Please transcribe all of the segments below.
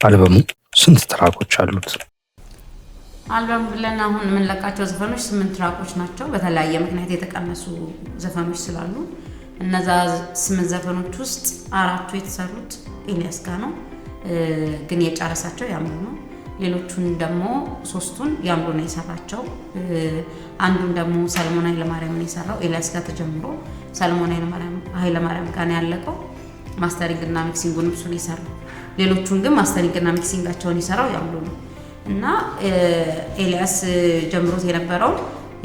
አልበሙ ስንት track ኦች አሉት? አልበም ብለን አሁን የምንለቃቸው ዘፈኖች 8 track ኦች ናቸው። በተለያየ ምክንያት የተቀነሱ ዘፈኖች ስላሉ እነዛ 8 ዘፈኖች ውስጥ 4ቱ የተሰሩት ኤልያስ ጋር ነው፣ ግን የጨረሳቸው ያምሉ ነው። ሌሎቹን ደግሞ 3ቱን ያምሉ ነው የሰራቸው። አንዱን ደግሞ ሰለሞን ኃይለማርያም ነው የሰራው። ኤልያስ ጋር ተጀምሮ ሰለሞን ኃይለማርያም ጋር ነው ያለቀው። Mastering እና mixing ኡን እሱ ነው የሰራው። ሌሎቹን ግን mastering እና mixing ኣቸውን የሰራው ያምሉ ነው። እና ኤልያስ ጀምሮት የነበረውን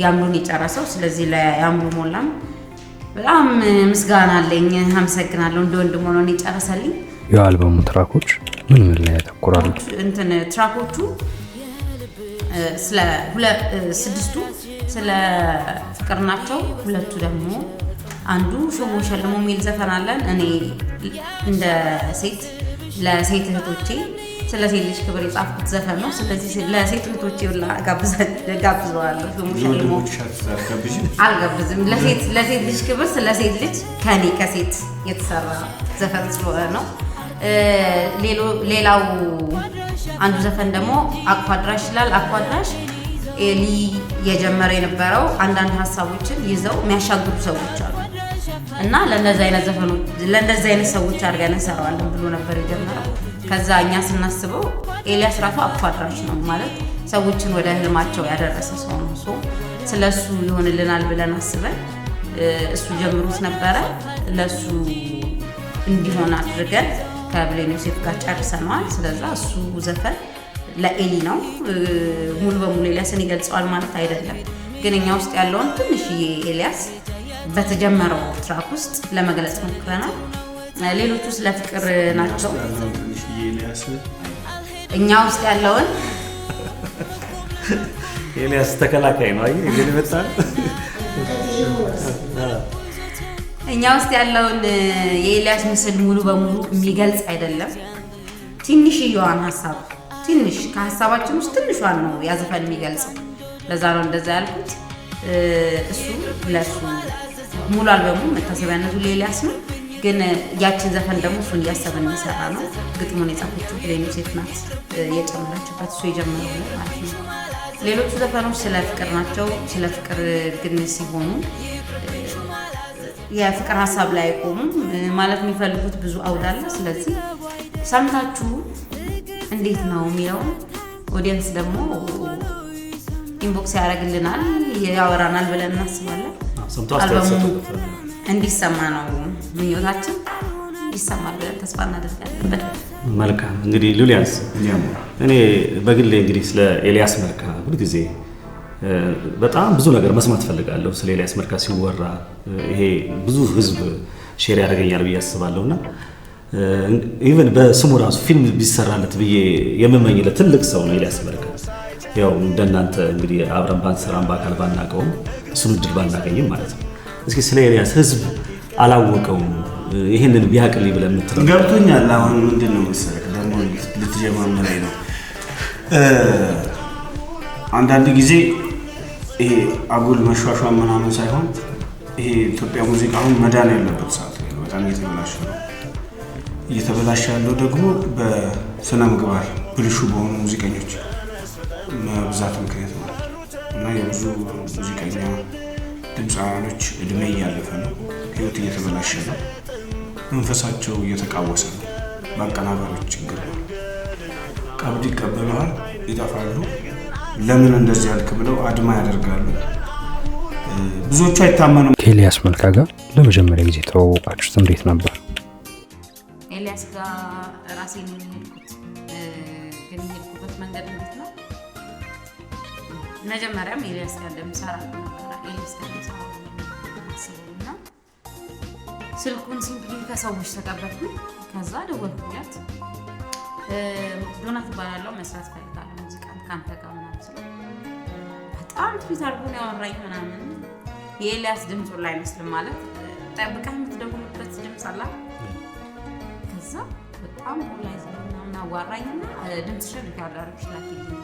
ያምሉን የጨረሰው። ስለዚህ ለያምሉ ሞላም በጣም ምስጋና አለኝ፣ አመሰግናለሁ። እንደ ወንድም ሆኖ ነው የጨረሰልኝ። የአልበሙ track ኦች ምን ምን ላይ ያተኩራሉ? እንትን track ኦቹ ስለ 6ቱ ስለ ፍቅር ናቸው። 2ቱ ደግሞ አንዱ ሾሞ ሸልሞ የሚል ዘፈን አለን። እኔ እንደ ሴት ለሴት እህቶቼ ስለ ሴት ልጅ ክብር የጻፍኩት ዘፈን ነው። ስለዚህ ለሴት እህቶቼ ሁላ ጋብዘዋለሁ። ሾሞ ሸልሞ አልጋብዝም። ለሴት ልጅ ክብር ስለ ሴት ልጅ ከኔ ከሴት የተሰራ ዘፈን ስለሆነ ነው። ሌላው አንዱ ዘፈን ደግሞ አኳድራሽ ይላል። አኳድራሽ ኤሊ የጀመረ የነበረው አንዳንድ ሀሳቦችን ይዘው የሚያሻግሩ ሰዎች አሉ እና ለእንደዚህ አይነት ዘፈኖች ለእንደዚህ አይነት ሰዎች አድርገን እንሰራዋለን ብሎ ነበር የጀመረው። ከዛ እኛ ስናስበው ኤልያስ ራሱ አኳድራሽ ነው ማለት ሰዎችን ወደ ህልማቸው ያደረሰ ሰው ነው። So ስለሱ ይሆንልናል ብለን አስበን እሱ ጀምሮት ነበረ። ለሱ እንዲሆን አድርገን ከብሌን ዮሴፍ ጋር ጨርሰነዋል። ስለዛ እሱ ዘፈን ለኤሊ ነው። ሙሉ በሙሉ ኤልያስን ይገልጸዋል ማለት አይደለም፣ ግን እኛ ውስጥ ያለውን ትንሽዬ ኤልያስ በተጀመረው track ውስጥ ለመግለጽ ሞክረናል። ሌሎቹ ስለ ፍቅር ናቸው። እኛ ውስጥ ያለውን ኤልያስ ተከላካይ ነው። አየህ እንግዲህ መጣ። እኛ ውስጥ ያለውን የኤልያስ ምስል ሙሉ በሙሉ የሚገልጽ አይደለም። ትንሽዬዋን ሀሳብ ትንሽ ከሀሳባችን ውስጥ ትንሿን ነው ያ ዘፈን የሚገልጸው። ለዛ ነው እንደዛ ያልኩት። እሱ ለሱ ሙሉ አልበሙ መታሰቢያነቱ ለኤልያስ ነው። ግን ያችን ዘፈን ደግሞ እሱን እያሰብን የሚሰራ ነው። ግጥሙን የጻፈችው ብሌን ዮሴፍ ናት የጨመረችበት፣ እሱ የጀመረው ማለት ነው። ሌሎቹ ዘፈኖች ስለ ፍቅር ናቸው። ስለ ፍቅር ግን ሲሆኑ የፍቅር ሀሳብ ላይ አይቆሙም። ማለት የሚፈልጉት ብዙ አውድ አለ። ስለዚህ ሰምታችሁ እንዴት ነው የሚለውን audience ደግሞ inbox ያደርግልናል፣ ያወራናል ብለን እናስባለን። አልበሙ እንዲሰማ ነው ምኞታችን። ይሰማል ብለን ተስፋ እናደርጋለን። መልካም እንግዲህ ሉሊያንስ፣ እኔ በግሌ እንግዲህ ስለ ኤልያስ መልካ ሁልጊዜ በጣም ብዙ ነገር መስማት ፈልጋለሁ። ስለ ኤልያስ መልካ ሲወራ ይሄ ብዙ ህዝብ share ያደርገኛል ብዬ አስባለሁ እና even በስሙ ራሱ ፊልም ቢሰራለት ብዬ የምመኝለት ትልቅ ሰው ነው ኤልያስ መልካ። ያው እንደናንተ እንግዲህ አብረን ባንሰራም በአካል ባናውቀውም እሱን እድል ባናገኝም ማለት ነው። እስኪ ስለ ኤልያስ ህዝብ አላወቀውም ይህንን ቢያቅልኝ ብለህ የምትለው? ገብቶኛል። አሁን ምንድን ነው መሰለህ ደግሞ ልትጀማምረኝ ነው። አንዳንድ ጊዜ ይሄ አጉል መሿሿም ምናምን ሳይሆን ይሄ ኢትዮጵያ ሙዚቃ አሁን መዳን ያለበት ሰዓት ላይ ነው። በጣም እየተበላሸ ነው። እየተበላሸ ያለው ደግሞ በስነ ምግባር ብልሹ በሆኑ ሙዚቀኞች መብዛት ምክንያት ማለት ነው። እና የብዙ ሙዚቀኛ ድምፃውያኖች እድሜ እያለፈ ነው። ህይወት እየተበላሸ ነው። መንፈሳቸው እየተቃወሰ ነው። በአቀናባሪዎች ችግር ነው። ቀብድ ይቀበለዋል፣ ይጠፋሉ። ለምን እንደዚህ ያልክ ብለው አድማ ያደርጋሉ። ብዙዎቹ አይታመኑም። ከኤልያስ መልካ ጋር ለመጀመሪያ ጊዜ ተዋወቃችሁት እንዴት ነበር? ኤልያስ ጋር ራሴን የሄድኩት፣ ግን የሄድኩበት መንገድ እንዴት ነው? መጀመሪያም ኤልያስ ጋር እንደምሰራ ነበረ። ኤልያስ ጋር እንደምሰራ አስበው እና ስልኩን simply ከሰዎች ተቀበልኩኝ። ከዛ ደወልኩለት። ዶናት እባላለሁ፣ መስራት እፈልጋለሁ ሙዚቃ ከአንተ ጋር ምናምን ስለው በጣም treat አድርጎ ነው ያወራኝ ምናምን። የኤልያስ ድምፁ ላይ አይመስልም፣ ማለት ጠብቀህ የምትደውልበት ድምፅ አላ። ከዛ በጣም polite ምናምን አዋራኝና ድምፅሽን record አድርገሽ ላኪልኝ፣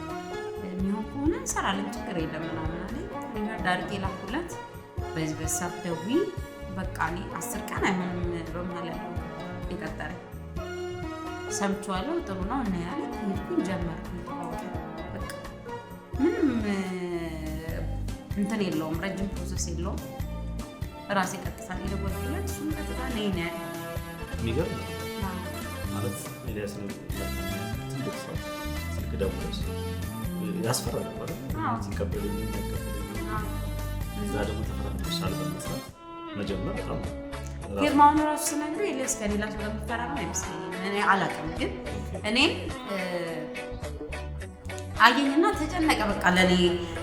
የሚሆን ከሆነ እንሰራለን፣ ችግር የለም ምናምን አለኝ። Record አድርጌ ላኩለት። በዚህ በሰዓት ደውዪ፣ በቃ እኔ 10 ቀን አይሆንም በመሀል ያለው የቀጠረኝ። ሰምቼዋለሁ፣ ጥሩ ነው እና ያለ ሄድኩኝ፣ ጀመርኩኝ። በቃ ምንም እንትን የለውም፣ ረጅም process የለውም። ራሴ ቀጥታ ነው የደወልኩለት፣ እሱም ቀጥታ ነይ ነው ያለኝ። የሚገርም ነው። ማለት ኤልያስ ነው ትልቅ ሰው ስልክ ደውለሽ ያስፈራል እኮ አይደል? ሲቀበለኝ አይቀበለኝም። እዛ ደግሞ ተፈራርመሽ አልበም መስራት መጀመር በጣም ፊርማውን ራሱ ስነግረው ኤልያስ ከሌላ ሰው ጋር የሚፈራረም አይመስለኝም። እኔ አላውቅም፣ ግን እኔም አየኝና ተጨነቀ። በቃ ለእኔ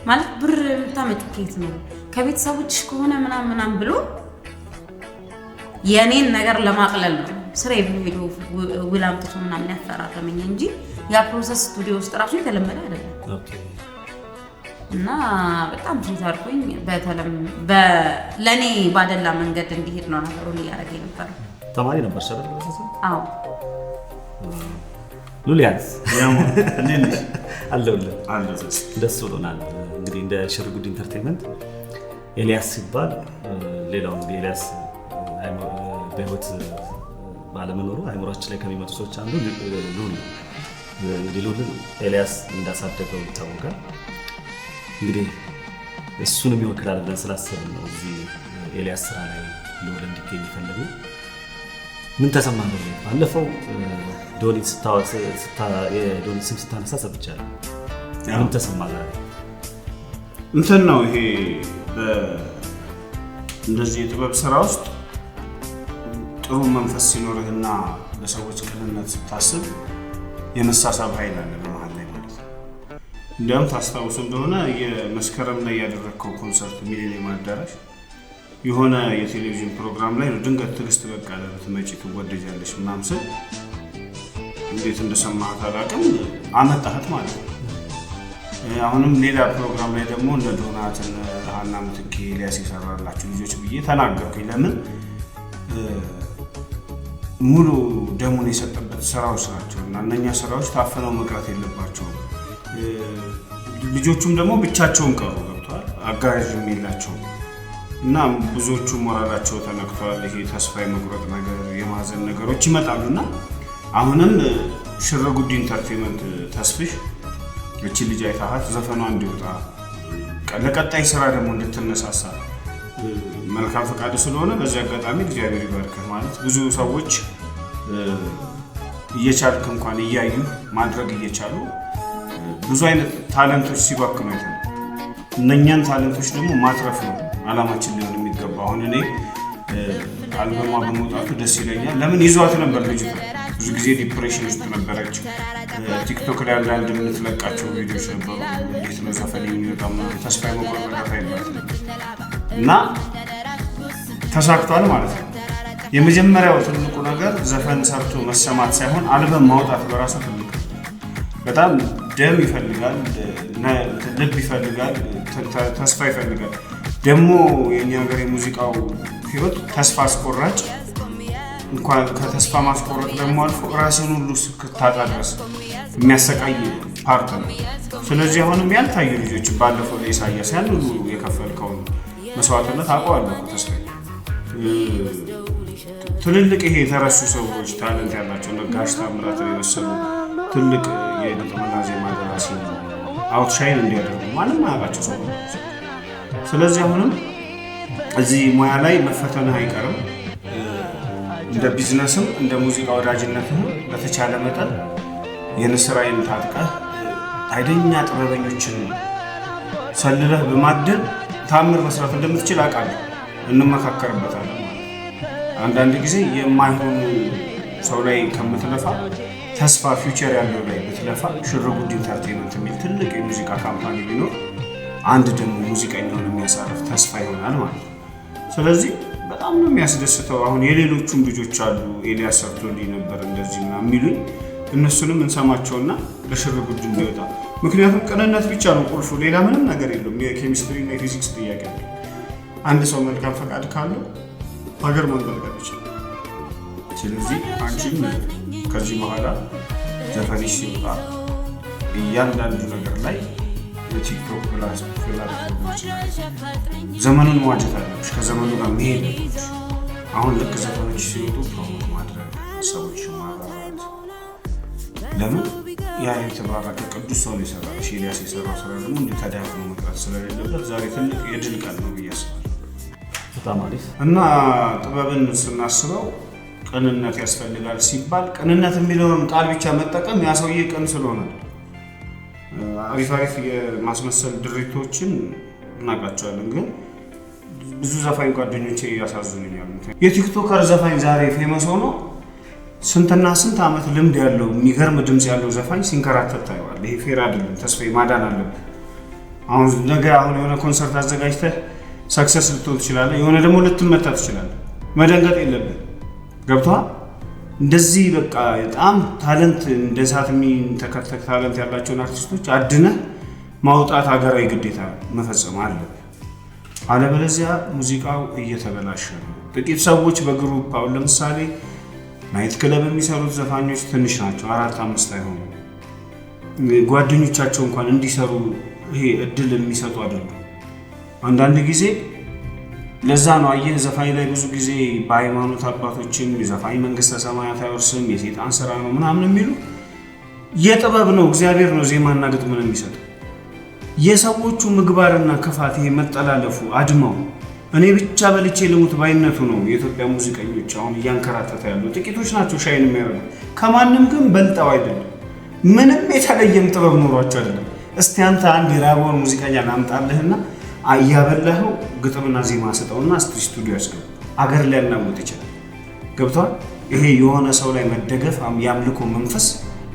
ማለት ብር የምታመጪው ከየት ነው ከቤተሰቦችሽ ከሆነ ምናምን ምናምን ብሎ የእኔን ነገር ለማቅለል ነው ስራዬ ብሎ ሄዶ ውል አምጥቶ ምናምን ያፈራረመኝ እንጂ ያ process ስቱዲዮ ውስጥ ራሱ የተለመደ አይደለም። እና በጣም treat አድርጎኝ ለእኔ ባደላ መንገድ እንዲሄድ ነው ነገሩን እያደረገ የነበረው። ተማሪ ነበርሽ አይደል በዛ ሰዓት? አዎ። ሉሊያንስ እንዴት ነሽ? አለሁልህ። አለሁ። ደስ ብሎናል። እንግዲህ እንደ ሽርጉድ Entertainment ኤልያስ ሲባል ሌላው እንግዲህ ኤልያስ በህይወት ባለመኖሩ አይምሯችን ላይ ከሚመጡ ሰዎች አንዱ ልዑል ነው። እንግዲህ ልዑልን ኤልያስ እንዳሳደገው ይታወቃል። እንግዲህ እሱንም ይወክላል ብለን ስላሰብን ነው እዚህ ኤልያስ ስራ ላይ ልዑል እንዲገኝ የፈለግነው። ምን ተሰማህ? ባለፈው የዶኒት ስም ስታነሳ ሰምቻለሁ። ምን ተሰማህ ዛሬ? እንትን ነው ይሄ እንደዚህ የጥበብ ስራ ውስጥ ጥሩ መንፈስ ሲኖርህና ለሰዎች ቅንነት ስታስብ የመሳሳብ ኃይል አለ በመሀል ላይ ማለት ነው። እንዲያውም ታስታውሱ እንደሆነ የመስከረም ላይ ያደረግከው ኮንሰርት ሚሊኒየም አዳራሽ የሆነ የቴሌቪዥን ፕሮግራም ላይ ነው ድንገት ትዕግስት በቀለ ብትመጪ ትወደጃለሽ ምናምን ስል እንዴት እንደሰማሃት አላውቅም፣ አመጣሃት ማለት ነው። አሁንም ሌላ ፕሮግራም ላይ ደግሞ እነ ዶናት እነ ሀና ምትኬ ኤልያስ የሰራላችሁ ልጆች ብዬ ተናገርኩኝ። ለምን ሙሉ ደሙን የሰጠበት ስራዎች ናቸው እና እነኛ ስራዎች ታፍነው መቅረት የለባቸውም። ልጆቹም ደግሞ ብቻቸውን ቀሩ፣ ገብተዋል፣ አጋዥም የላቸውም እና ብዙዎቹ ሞራላቸው ተነክቷል። ይሄ ተስፋ የመቁረጥ ነገር የማዘን ነገሮች ይመጣሉና አሁንም ሽርጉድ Entertainment ተስፍሽ እቺ ልጅ አይታሃት ዘፈኗ እንዲወጣ ለቀጣይ ስራ ደግሞ እንድትነሳሳ መልካም ፈቃድ ስለሆነ በዚህ አጋጣሚ እግዚአብሔር ይባርክህ። ማለት ብዙ ሰዎች እየቻልክ እንኳን እያዩ ማድረግ እየቻሉ ብዙ አይነት talent ኦች ሲባክኑ አይተናል። እነኛን talent ኦች ደግሞ ማትረፍ ነው አላማችን ሊሆን የሚገባ። አሁን እኔ አልበሟ በመውጣቱ ደስ ይለኛል። ለምን ይዟት ነበር ልጅቷ ብዙ ጊዜ depression ውስጥ ነበረች። ቲክቶክ ላይ አንዳንድ የምትለቃቸው ቪዲዮዎች ነበሩ። እንዴት ነው ዘፈን የሚወጣው ተስፋ የመቁረጥ ነገር ታይባት እና ተሳክቷል ማለት ነው። የመጀመሪያው ትልቁ ነገር ዘፈን ሰርቶ መሰማት ሳይሆን አልበም ማውጣት በራሱ ትልቅ በጣም ደም ይፈልጋል፣ ልብ ይፈልጋል፣ ተስፋ ይፈልጋል። ደግሞ የኛ ሀገር የሙዚቃው ህይወት ተስፋ አስቆራጭ እንኳን ከተስፋ ማስቆረጥ ደግሞ አልፎ ራስን ሁሉ እስክታጣ ድረስ የሚያሰቃይ part ነው። ስለዚህ አሁንም ያልታዩ ልጆች ባለፈው ለኢሳያስ ያን ሁሉ የከፈልከውን መስዋዕትነት አውቀዋለሁ እኮ ተስፋዬ። ትልልቅ ይሄ የተረሱ ሰዎች talent ያላቸው እነ ጋሽ ታምራትን የመሰሉ ትልቅ የግጥምና ዜማ ደራሲ outshine እንዲያደርጉ ማንም አያውቃቸው ሰዎች። ስለዚህ አሁንም እዚህ ሙያ ላይ መፈተንህ አይቀርም። እንደ ቢዝነስም እንደ ሙዚቃ ወዳጅነትህም በተቻለ መጠን የንስር ዓይን ታጥቀህ ኃይለኛ ጥበበኞችን ሰልለህ በማደን ታምር መስራት እንደምትችል አውቃለሁ። እንመካከርበታለን ማለት ነው። አንዳንድ ጊዜ የማይሆኑ ሰው ላይ ከምትለፋ ተስፋ future ያለው ላይ ብትለፋ ሽርጉድ Entertainment የሚል ትልቅ የሙዚቃ company ቢኖር አንድ ደግሞ ሙዚቀኛውን የሚያሳርፍ ተስፋ ይሆናል ማለት ነው። ስለዚህ በጣም ነው የሚያስደስተው። አሁን የሌሎቹም ልጆች አሉ ኤልያስ ሰርቶልኝ ነበር እንደዚህ ምናምን የሚሉኝ እነሱንም እንሰማቸውና ለሽርጉድ እንዲወጣ። ምክንያቱም ቅንነት ብቻ ነው ቁልፉ፣ ሌላ ምንም ነገር የለውም። የኬሚስትሪ እና የፊዚክስ ጥያቄ አለ። አንድ ሰው መልካም ፈቃድ ካለው ሀገር ማንቀጥቀጥ ይችላል። ስለዚህ አንቺም ከዚህ በኋላ ዘፈንሽ ሲወጣ እያንዳንዱ ነገር ላይ የቲክቶክ platform ኦች ላይ ዘመኑን መዋጀት አለብሽ፣ ከዘመኑ ጋር መሄድ አለብሽ። አሁን ልክ ዘፈኖች ሲወጡ promote ማድረግ፣ ሰዎች ማራራት፣ ለምን ያ የተባረከ ቅዱስ ሰው ነው ኤልያስ የሰራው ስራ ደግሞ እንዲህ ተዳፍኖ መቅረት ስለሌለበት ዛሬ ትልቅ የድል ቀን ነው ብዬ አስባለሁ። በጣም አሪፍ። እና ጥበብን ስናስበው ቅንነት ያስፈልጋል ሲባል ቅንነት የሚለውን ቃል ብቻ መጠቀም ያ ሰውዬ ቅን ስለሆነ አሪፍ አሪፍ የማስመሰል ድርጊቶችን እናውቃቸዋለን። ግን ብዙ ዘፋኝ ጓደኞቼ ያሳዝኑኛል። የ TikToker ዘፋኝ ዛሬ famous ሆኖ ስንትና ስንት ዓመት ልምድ ያለው የሚገርም ድምጽ ያለው ዘፋኝ ሲንከራተት ታየዋለህ። ይሄ fair አይደለም። ተስፋዬ ማዳን አለብህ። አሁን ነገ አሁን የሆነ ኮንሰርት አዘጋጅተህ success ልትሆን ትችላለህ፣ የሆነ ደግሞ ልትመታ ትችላለህ። መደንገጥ የለብህ። ገብቶሃል? እንደዚህ በቃ በጣም talent እንደ እሳት የሚንተከተክ talent ያላቸውን አርቲስቶች አድነህ ማውጣት ሀገራዊ ግዴታ መፈጸም አለብህ። አለበለዚያ ሙዚቃው እየተበላሸ ነው። ጥቂት ሰዎች በ group አሁን ለምሳሌ night club የሚሰሩት ዘፋኞች ትንሽ ናቸው፣ 4-5 አይሆኑም። ጓደኞቻቸው እንኳን እንዲሰሩ ይሄ እድል የሚሰጡ አይደሉም። አንዳንድ ጊዜ ለዛ ነው አየህ ዘፋኝ ላይ ብዙ ጊዜ በሃይማኖት አባቶችም የዘፋኝ መንግስተ ሰማያት አይወርስም የሰይጣን ስራ ነው ምናምን የሚሉ የጥበብ ነው፣ እግዚአብሔር ነው ዜማና ግጥምን የሚሰጠው። የሰዎቹ ምግባርና ክፋት ይሄ መጠላለፉ አድማው እኔ ብቻ በልቼ ልሙት ባይነቱ ነው የኢትዮጵያ ሙዚቀኞች አሁን እያንከራተተ ያለው። ጥቂቶች ናቸው shine የሚያደርጉት፣ ከማንም ግን በልጠው አይደለም። ምንም የተለየም ጥበብ ኖሯቸው አይደለም። እስቲ አንተ አንድ የራበውን ሙዚቀኛ ላምጣልህና እያበላኸው ግጥምና ዜማ ስጠውና እስቲ ስቱዲዮ ያስገቡ፣ አገር ሊያናውጥ ይችላል። ገብቶሃል? ይሄ የሆነ ሰው ላይ መደገፍ የአምልኮ መንፈስ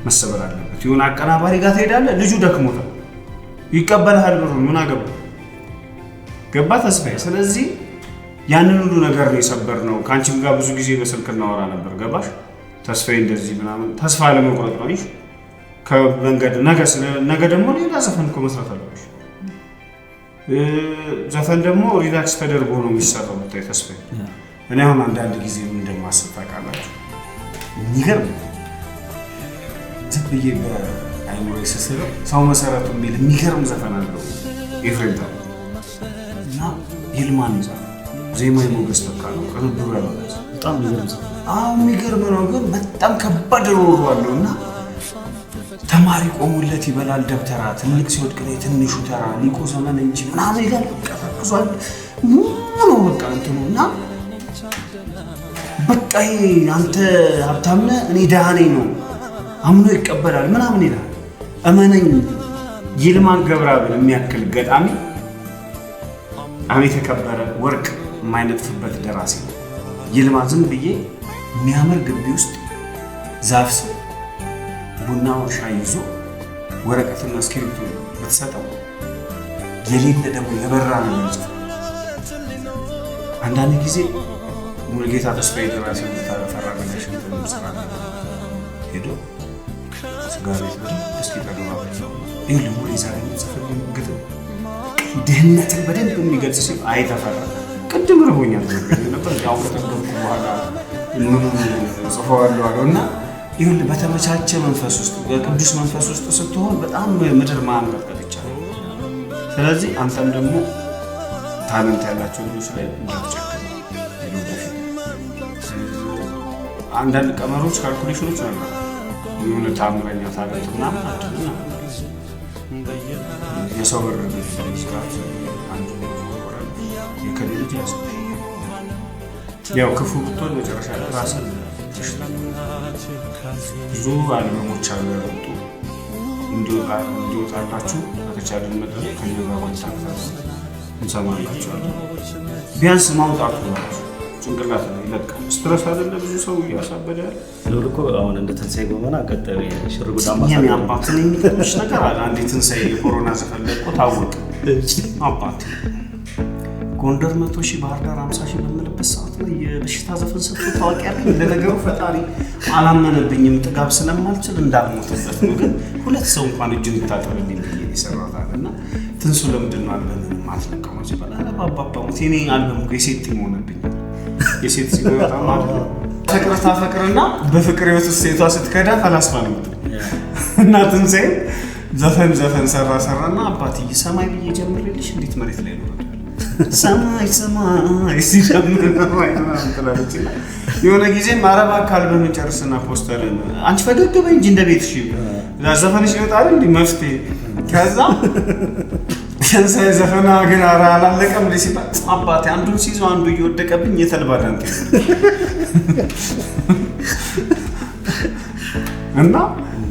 መሰበር አለበት። የሆነ አቀናባሪ ጋር ትሄዳለህ፣ ልጁ ደክሞታል፣ ይቀበልሃል ብሩን፣ ምን አገባ ገባ ተስፋዬ። ስለዚህ ያንን ሁሉ ነገር ነው የሰበርነው። ከአንቺም ጋር ብዙ ጊዜ በስልክ እናወራ ነበር። ገባሽ ተስፋዬ እንደዚህ ምናምን ተስፋ ለመቁረጥ ነው። ይሽ ከመንገድ ነገ ደግሞ ሌላ ዘፈን እኮ መስራት አለብሽ። ዘፈን ደግሞ relax ተደርጎ ነው የሚሰራው። ብታይ ተስፋዬ፣ እኔ አሁን አንዳንድ ጊዜ ምን እንደማስብ ታውቃላችሁ? የሚገርም ዝም ብዬ በአይምሮዬ ስስለው ሰው መሰረቱ የሚል የሚገርም ዘፈን አለው ኤፍሬም ታምሩ እና ይልማን ይዛል። ዜማ የሞገስ ተካ ነው፣ ቅንብሩ ያበጋዝ። በጣም የሚገርም ዘፈን። አዎ የሚገርም ነው፣ ግን በጣም ከባድ ሮሮ አለው እና ተማሪ ቆሙለት ይበላል ደብተራ፣ ትልቅ ሲወድቅ ነው የትንሹ ተራ፣ ሊቁ ዘመን እንጂ ምናምን ይላል። በቃ ተክዟል ሙሉ በቃ እንትኑ እና በቃ ይሄ አንተ ሀብታም ነህ እኔ ደሃ ነኝ ነው አምኖ ይቀበላል ምናምን ይላል። እመነኝ ይልማን ገብረአብን የሚያክል ገጣሚ አቤት የተከበረ ወርቅ የማይነጥፍበት ደራሲ ነው። ይልማ ዝም ብዬ የሚያምር ግቢ ውስጥ ዛፍ ስር ቡና ሻይ ይዞ ወረቀትና እስክሪብቶ ብትሰጠው የሌለ ደግሞ የበራ ነው የሚጽፈው። አንዳንድ ጊዜ ሙሉጌታ ተስፋዬ ደራሲ ተፈራ ነጋሽ ስራ ሄዶ ስጋ ቤት በደንብ እስኪጠግብ አበላው። ይኸውልህ ሙሌ ዛሬ የምጽፍልኝ ግጥም ድህነትን በደንብ የሚገልጽ ሲል አይ ተፈራ ቅድም ርቦኛል ነበር አሁን ከጠገብኩ በኋላ ምኑን ጽፈዋለሁ አለው። እና ይኸውልህ በተመቻቸ መንፈስ ውስጥ በቅዱስ መንፈስ ውስጥ ስትሆን በጣም ምድር ማንቀጥቀጥ ይቻላል። ስለዚህ አንተም ደግሞ ታለንት ያላቸው ልጆች ላይ እንዳትጨክን። አንዳንድ ቀመሮች calculation ኦች አሉ። የሆነ ታምረኛ talent ምናምን አድርግና የሰው ብር ስራት አንዱ ወራል የከሌ ልጅ ያስብ ያው ክፉ ብትሆን መጨረሻ ላይ ራስን ብዙ አልበሞች አሉ ያወጡ እንዲወጣላችሁ በተቻለን መጠን ከእኛ ጋር contact እንሰማላችኋለን። ቢያንስ ማውጣቱ ራሱ ጭንቅላት ላይ ይለቃል። stress አይደለ ብዙ ሰው እያሳበደ ያለ ልዑል እኮ አሁን እንደ ትንሣኤ ጎመና ቀጣዩ የሽር ጉድ የኔ አምባሳደር አባት እኔ የሚገርምሽ ነገር አለ። አንዴ ትንሣኤ የኮሮና ዘፈን ለቆ ታወቀ። አባት ጎንደር 100 ሺህ ባህር ዳር 50 ሺህ በምልበት ሰዓት ላይ የበሽታ ዘፈን ሰጥቶ ታዋቂ ያለኝ። ለነገሩ ፈጣሪ አላመነብኝም፣ ጥጋብ ስለማልችል እንዳልሞትበት ነው። ግን ሁለት ሰው እንኳን እጁን ይታጠብልኝ ብዬ የሰራሁት አለ እና ትንሱ ለምንድን ነው አልበምን የማትለቀው ሲባል ኧረ በአባባ ሞት የኔ አልበም እኮ የሴት ጢም ሆነብኝ። የሴት ፂም በጣም አይደለ ፍቅር ታፈቅርና በፍቅር ህይወት ውስጥ ሴቷ ስትከዳ ፈላስፋ ነው የምትለው። እና ትንሣኤ ዘፈን ዘፈን ሰራ ሰራና አባትዬ ሰማይ ብዬ ጀምሬልሽ እንዴት መሬት ላይ ልወርድ ሰማይ ሰማይ ሲጀምር ሰማይ ምናምን ትላለች። እና የሆነ ጊዜ ማረባ አልበም ጨርስና ፖስተርን አንቺ ፈገግ በይ እንጂ እንደ ቤትሽ ዘፈንሽ ይወጣል እንዴ መፍትሄ። ከዛ ትንሳኤ ዘፈና ግን ኧረ አላለቀም እንዴ ሲባል አባቴ አንዱን ሲይዘው አንዱ እየወደቀብኝ የተልባ ዳንቴ እና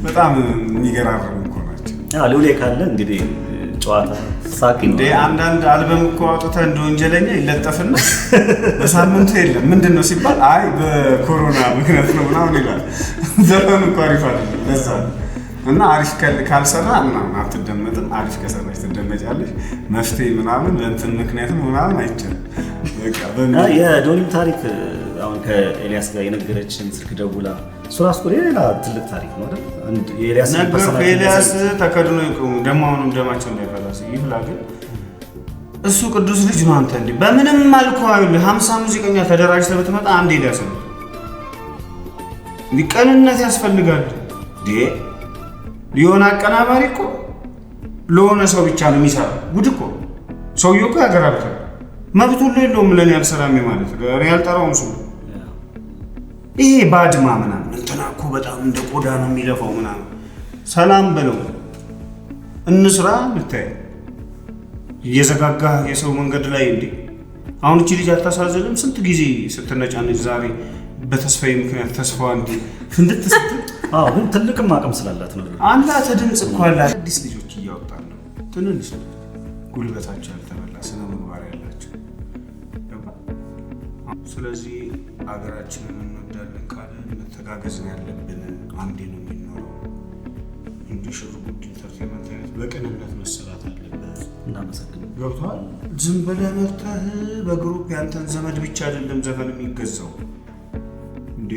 በጣም የሚገራርሙ እኮ ናቸው። ልዑሌ ካለ እንግዲህ ጨዋታ ሳቂ እንዴ። አንዳንድ አልበም እኮ አውጥተህ እንደ ወንጀለኛ ይለጠፍና በሳምንቱ የለም ምንድን ነው ሲባል አይ በኮሮና ምክንያት ነው ምናምን ይላል። ዘፈኑ እኮ አሪፍ አይደለም ለዛ ነው። እና አሪፍ ካልሰራ ምናምን አትደመጥም፣ አሪፍ ከሰራች ትደመጫለሽ። መፍትሄ ምናምን ለእንትን ምክንያትም ምናምን አይቻልም። በቃ የዶኒም ታሪክ አሁን ከኤልያስ ጋር የነገረችን ስልክ ደውላ እሱ ራሱ ሌላ ትልቅ ታሪክ ነው አይደል? አንድ የኤልያስ ነገር ኤልያስ ተከድኖ ይቆሙ ደሞ አሁንም ደማቸው እንዳይፈላ ይፍላ። ግን እሱ ቅዱስ ልጅ ነው። አንተ እንዴ በምንም መልኩ አይደል 50 ሙዚቀኛ ተደራጅተህ ብትመጣ አንድ ኤልያስ ነው። ቅንነት ያስፈልጋል። እንዴ ሊሆን አቀናባሪ እኮ ለሆነ ሰው ብቻ ነው የሚሰራው። ጉድ እኮ ሰውዬው እኮ ያገራብታል። መብት ሁሉ የለውም ለኔ አልሰራም ማለት እኔ አልጠራውም ሰው ይሄ ባድማ ምናምን እንትና እኮ በጣም እንደ ቆዳ ነው የሚለፋው ምናምን ሰላም በለው እንስራ እንታይ እየዘጋጋ የሰው መንገድ ላይ እንዴ አሁን እቺ ልጅ አታሳዝንም? ስንት ጊዜ ስትነጫነጭ ዛሬ በተስፋዬ ምክንያት ተስፋዋ እንዴ ፍንድት ስትል። አዎ ግን ትልቅም አቅም ስላላት ነው። አላት ድምጽ እኮ አላት። አዲስ ልጆች እያወጣን ነው። ትንንሽ ጉልበታቸው ያልተበላ ስነ ምግባር ያላቸው። ስለዚህ አገራችንን እንወዳለን ካለን መተጋገዝ ነው ያለብን። አንዴ ነው የሚኖረው። እንደ ሽር ጉድ entertainment አይነት በቅንነት መሰራት አለበት። እናመሰግናለን። ገብቶሃል? ዝም ብለህ መርተህ በ group ያንተን ዘመድ ብቻ አይደለም ዘፈን የሚገዛው እንዴ።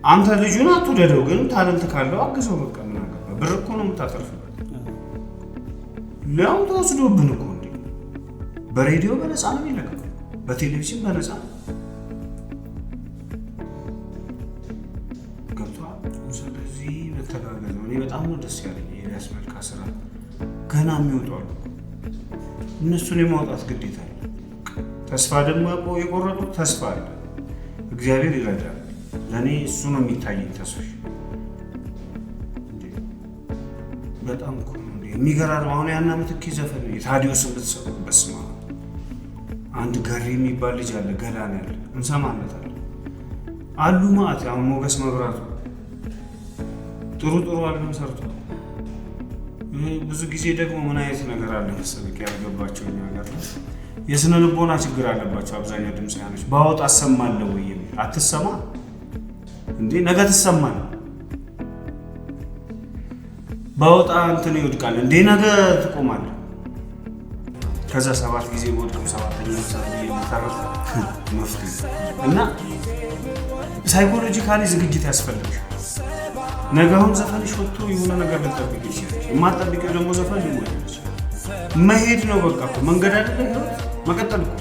አንተ ልጁን አትውደደው፣ ግን talent ካለው አግዘው። በቃ ምን አገባ? ብር እኮ ነው የምታተርፍበት። ሊያውም ተወስዶብን እኮ እንዴ። በሬዲዮ በነፃ ነው የሚለቀቀው፣ በቴሌቪዥን በነፃ ነው። ገብቶሃል? ስለዚህ መተጋገዝ ነው። እኔ በጣም ነው ደስ ያለኝ የኤልያስ መልካ ስራ ገና የሚወጡ አሉ። እነሱን የማውጣት ግዴታ አለ። ተስፋ ደግሞ የቆረጡት ተስፋ አለ። እግዚአብሔር ይረዳል። ለእኔ እሱ ነው የሚታየኝ ተስፋ። በጣም እኮ ነው የሚገራርም። አሁን ያና ምትኬ ዘፈን የታዲዮስን ብትሰሩ በስመ አብ። አንድ ገሪ የሚባል ልጅ አለ፣ ገላን ያለ እንሰማለታለን አሉ ማለት አሁን ሞገስ መብራቱ ጥሩ ጥሩ አልበም ሰርቷል። ብዙ ጊዜ ደግሞ ምን አይነት ነገር አለ መሰለህ ያልገባቸው እኛ ሀገር ላይ የስነ ልቦና ችግር አለባቸው አብዛኛው ድምፃውያኖች። ባወጣ አሰማለሁ ወይ የሚል አትሰማ እንዴ ነገ ትሰማለህ። ባወጣ እንትን ይወድቃል እንዴ ነገ ትቆማለህ። ከዛ 7 ጊዜ ወድቅም 7ኛው ሰዓት እየተረፈ መፍትሄ እና psychologically ዝግጅት ያስፈልጋል። ነገ አሁን ዘፈንሽ ወጥቶ የሆነ ነገር ልትጠብቂ ይችላል። የማትጠብቂው ደግሞ ዘፈን ሊሞላ ይችላል። መሄድ ነው በቃ እኮ መንገድ አይደለ ህይወት፣ መቀጠል እኮ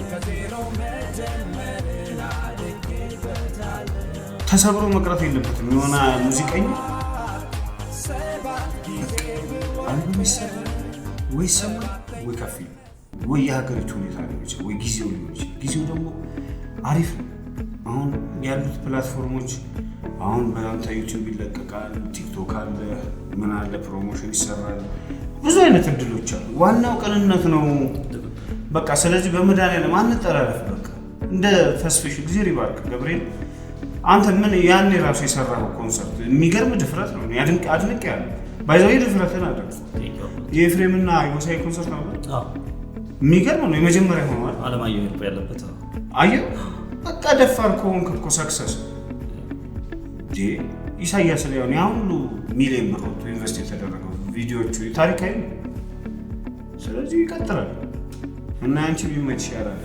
ተሰብሮ መቅረት የለበትም። የሆነ ሙዚቀኛ አልበም ይሰራል ወይ ይሰማል ወይ ከፍ ይላል ወይ የሀገሪቱ ሁኔታ ሊሆን ይችላል ወይ ጊዜው ሊሆን ይችላል። ጊዜው ደግሞ አሪፍ ነው። አሁን ያሉት platform ኦች አሁን በአንተ ዩቲዩብ ይለቀቃል፣ ቲክቶክ አለ፣ ምን አለ፣ promotion ይሰራል፣ ብዙ አይነት እድሎች አሉ። ዋናው ቅንነት ነው በቃ። ስለዚህ በመድኃኒዓለም አንጠላለፍ በቃ። እንደ ተስፍሽ እግዚአብሔር ይባርክ ገብርኤል፣ አንተ ምን ያኔ ራሱ የሰራው ኮንሰርት የሚገርም ድፍረት ነው። አድንቅ ያለ ባይዘው ድፍረትን አደረገ። የኤፍሬምና የጎሳዬ ኮንሰርት ነበር። የሚገርም ነው። የመጀመሪያ ሆኗል። አለማየሁ ያለበት አየህ በቃ ደፋር ከሆንክ እኮ success ኢሳያስ ላይ ያ ሁሉ ሚሊዮን ብር ወጥቶ invest የተደረገው ቪዲዮቹ ታሪካዊ ነው። ስለዚህ ይቀጥላል እና አንቺ ቢመችሽ ያላል።